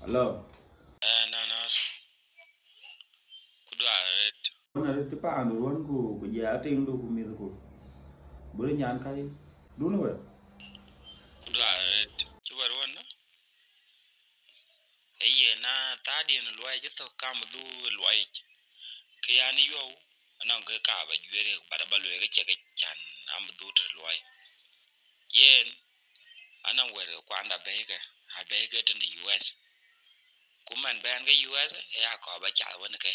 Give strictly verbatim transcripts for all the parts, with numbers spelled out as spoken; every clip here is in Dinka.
Hello. Eh, na, na. Ku duar arët. Wën arët cï paandu ruɔ̈n ku, ku jɛ atiŋdu ku mïthku. Bï nyan kai. Dun wë. Ku duar arët. Cï bä ruɔ̈n, ee yen na thaadiɛn luɔi cï thök kam dhuu luɔic. Kë yan yuɔu, anɔŋ kë ka bä juëëri, bä, bä lueel kë cï kë can, am dhuu të luɔi. Yen, anɔŋ wɛ̈t kuanda bɛ̈ɛ̈ikë, abɛ̈ɛ̈ikë tënë U S. Ku man bɛ̈n ke U S, ë ya kɔɔr bä cath wën ke.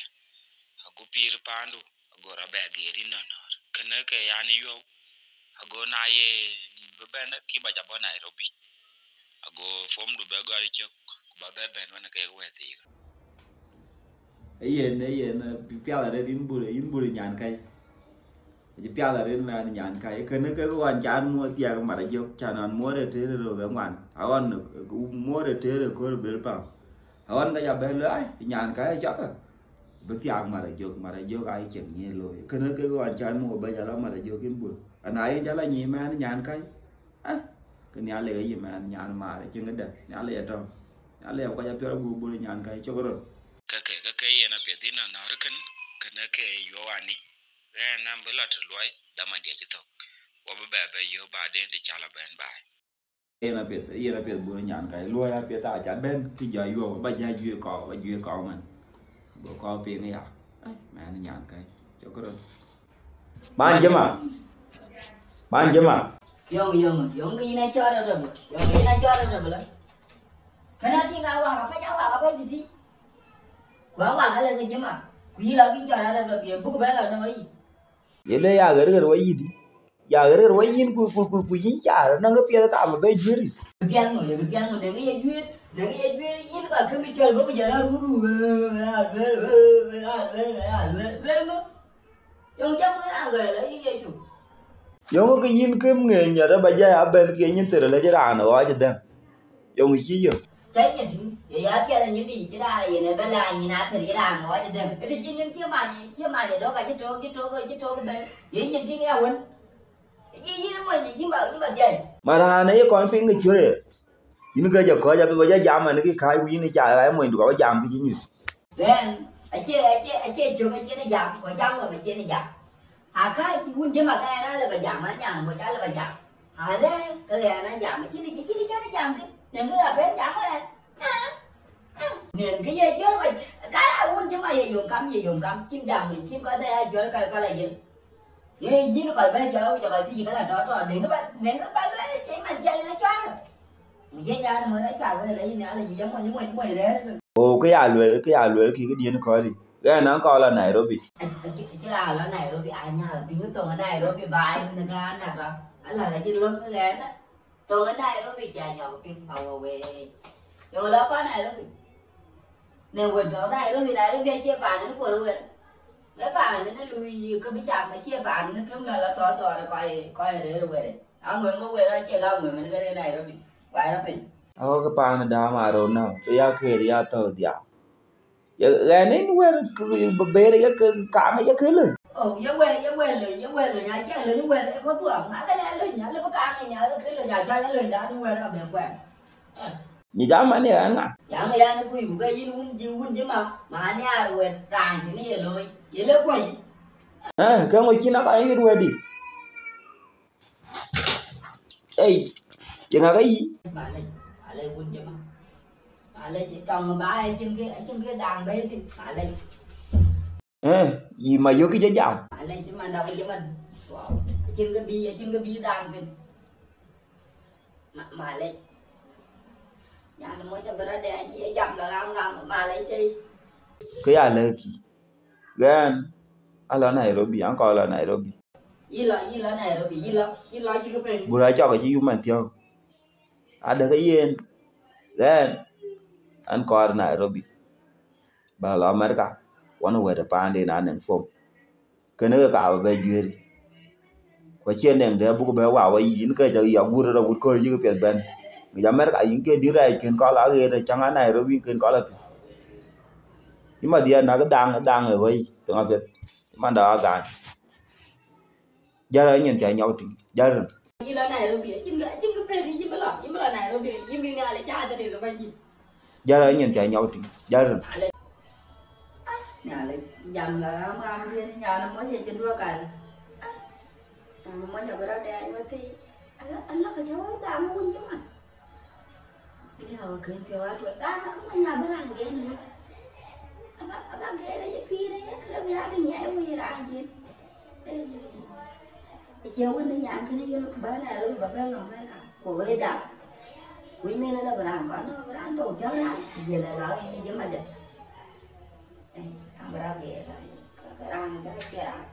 Ago pïïr paandu, ago rɔ bɛ geer yïn nɔnɔɔr. Kënë ke yan yuɔu, ago na ye nïn bï bɛ̈n, kï bä ca bɔ Nairobi. Ago fomdu bɛ gɔl cök, ku bä bɛ bɛ̈n wën ke wɛ̈t thiik. Ee yen, ee yen, piath arët yïn bur, yïn bur nyan kai. Acï piath arët mɛn nyan kai. Kënë ke ɣɔn can muɔɔr thiak mat ajök, can ɣɔn muɔɔr ë tëër ë röök ë ŋuan. Aɣɔn muɔɔr ë tëër ë köör bel pam. Aɣɔn ke ca bɛ̈n lɔ, ai, nyan kai acɔkë. Bï thiak mat ajök, mat ajök aa cieŋ nyiëë looi. Kënë ke ɣɔn can muɔɔr bä ca lɔ mat ajök yïn bur. Ana yen ca lɔ nyïï mɛn nyan kai. Ah, ke Nhialic ayï mɛn nyan maar, cïn këdë, Nhialic atɔ̈. Nhialic akɔc apiɔl gup bur nyan kai cök röt. Kake, kake yen apiɛth yïn anɔ̈ɔ̈r kën, kënë ke yuɔu ani. Ɣɛn an bï lɔ të luɔi, dhamandiɛ cï thök. Wɔ bï bɛ bɛ yöök baden të ca lɔ bɛ̈n baai. Yen apiɛth, yen apiɛth bur nyan kai. Luɔi apiɛth aa ca bɛ̈n, kï jɔ yuɔu, bä ja juëc kɔɔr, bä juëc kɔɔr man. Go kɔɔr piŋ ya. Ai, mɛn nyan kai. Cök röt. Man Jema. Man Jema. Yöŋ, yöŋ, yöŋ kë yïn acɔɔr arëbö. Yöŋ kë yïn acɔɔr arëbö la. Kënë atïŋ awak, apɛc awak, apɛc tïtï. Ku awak alë ke Jema. Ku yï lɔ kï cɔɔr arëbö, bï buk bɛ lɔ nɔ yï. Ye le ya ɣer ɣer wä yïdï. Ya ɣer ɣer wä yïn ku, ku, ku, ku yïn caar, nɔŋ kë piɛth ka bä bɛ juëri. Piɛth ŋö, ye piɛth ŋö, nɛŋ ye juëër, nɛŋ ye juëër, yïn ba kë mi cɔl bä ku jɔl a ruru, luel, luel, luel, luel, luel, luel, luel ŋö? Yöŋ jam ŋö raan gɔl, ayï Yecu. Yöŋ kë yïn këm ŋeny, rɛ bä jai abɛn ke nyin thërë lec raan ɣɔɔc dhɛm. Yöŋ cï yö. Cä nyin tïŋ, ye ya thiɛl nyin dï, cï raan yen ë bɛ la nyin athër ye raan ɣɔɔc dhɛm. Ë të cï nyin cï many, cï many dɔ̈k, acï tök, cï tök, cï tök bɛ̈n. Ye nyin tïŋ ya wën. Yï, yïn mony, yïn ba, yïn ba dhiɛl. Ma raan ë ye kɔn piŋ kë cuëë. Yïn ke jɔ kɔc abï bä jɔ jam ɛn kï kääc ku yïn ë ca ɣa ë monydu ka bä jam kë cï nyuc. Then, acie, acie, acie cök, acie në jam, ku cam ŋö acie në jam. Aka wun Jema ka ɛn alë bä jam, anyaŋ ku ca lë bä jam. Alë, ke ɛn a jam, acïn, acïn, acïn jam thïn. Në ŋö abën jam ɛn. Nen kë ye cök, ka wun Jema ye yom kam, ye yom kam, cïn jam, cïn kɔc bɛ ya cɔl ka, ka la yen. Ye yïn kɔc bɛ cɔl, ku jɔ kɔc thiëc ka la tɔ̈ tɔ̈, deŋ ba, deŋ ba luɛl cï man cä yïn a cɔl. Ku ye jam mɔn a cɔl wël la yïn Nhialic ye mony, mony, mony rɛ̈ɛ̈r. O, kë ya luel, kë ya luel kï këdiën kɔ̈ɔ̈ri. Ɣɛn an kɔɔr la Nairobi. Acï, acï raan la Nairobi, a nyaal piŋ thoŋ Nairobi ba yïn ka na ka. Ala la cï lok ɣɛn. Thoŋ Nairobi cä nyɔk piŋ pa wä wei. Yöŋ la kɔn Nairobi. Ne wën tɔ̈ Nairobi, Nairobi acie paan ni puɔ̈r wën. Le paan ni lui kë bï cam acie paan ni tëm la la thɔɔr thɔɔr kɔc, kɔc rëër wërë. Aŋuɛ̈m ë wërë acie la aŋuɛ̈m ni kërë Nairobi. Wai la piny. Awä ke paan dam aron na, bï ya kër ya thɔ̈u dhiau. Ye ɣɛn in wɛ̈t ber ye ke kaŋ ye ke lony. Oh, ye wɛ̈t, ye wɛ̈t lony, ye wɛ̈t lony, acie lony wɛ̈t ë kɔ̈th dhuɔɔk, ma ke lɛ lony, alë bï kaŋ ë nyal ke lony, acie lony dan wɛ̈t ka bɛ kuɛn. Nyi jam man ye ɣɛn ŋa? Yaŋ yan kuc ku ke yïn wun ji, wun ji ma, ma nhiaar wɛ̈t raan cï ni ye lony, ye le kuɔny. Eh, ke ŋö cïn aka yït wɛ̈tdï? Ei, ye ŋa ke yï? Malec, malec wun jema. Malec, tɔŋ ba acïn ke, acïn ke daŋ bɛ̈ɛ̈i thïn. Malec. Eh, yï ma yök kï jɔ jam. Malec, man da jema. Wow. Acïn ke bï, acïn ke bï daŋ thïn. Ma-, malec. Nyan mo ca bera de aji jam la gam gam. Malec tei. Ke ya lëkï. Ɣɛn, a lɔ Nairobi, an kɔɔr lɔ Nairobi. Yï lɔ, yï lɔ Nairobi, yï lɔ, yï lɔ cï ke pɛ̈n. Bur acɔk acï yum man thiɔ̈k. Adeke yen, ɣɛn, an kɔɔr Nairobi. Ba lɔ America, wan wɛ̈t ë paanden anɛŋ fom. Kënë ke ka bɛ bɛ juëëri. Ku acie nɛŋ dɛ buk bɛ wa wä yïn ke cä ya gut rɔt agut kööl yïk piɛth bɛ̈n. Ŋic America yïn ke dït rɛɛc kën kɔl aɣeer cäŋ a Nairobi kën kɔl athïn. Yï ma dhiɛɛr nak dhaŋ, dhaŋ ë ɣöi piŋ apiɛth. Manda agaany. Jal ë nyin ca nyɔk tïŋ. Jal rin. Yï lɔ Nairobi, acïn kë, acïn kë pɛ̈n yïn bï lɔ, yïn bï lɔ Nairobi, yïn bï Nhialic caath rin ë bɛ̈ny yïn. Jal a nyin ca nyɔk tïŋ. Jal rin. Nhialic, jam la ram ram diën nyan mɔc ë cï duɔ̈k kal. Mɔc abï rɔt dɛɛny wethii. Ala, ala ka cä wek dham wun cï man. Ënë ka wek kën piɔ̈u atuɔt. Raan ë mɔny abï raan gɛn ëlë. Aba, aba gɛɛr ë pïïr ë yen, ala bï ya kë nyiɛɛi wei raan cin. Ë, ë cie wën ë nyan kënë yöök bä na röl bä bɛ lɔ Amerika. Ku wek dham. Wec men ala bï raan kɔn, ala bï raan thou jɔ̈k raan. Ku jël ala ë jë madë. Ë, abï rɔt gɛɛr raan. Ka raan bä cie raan.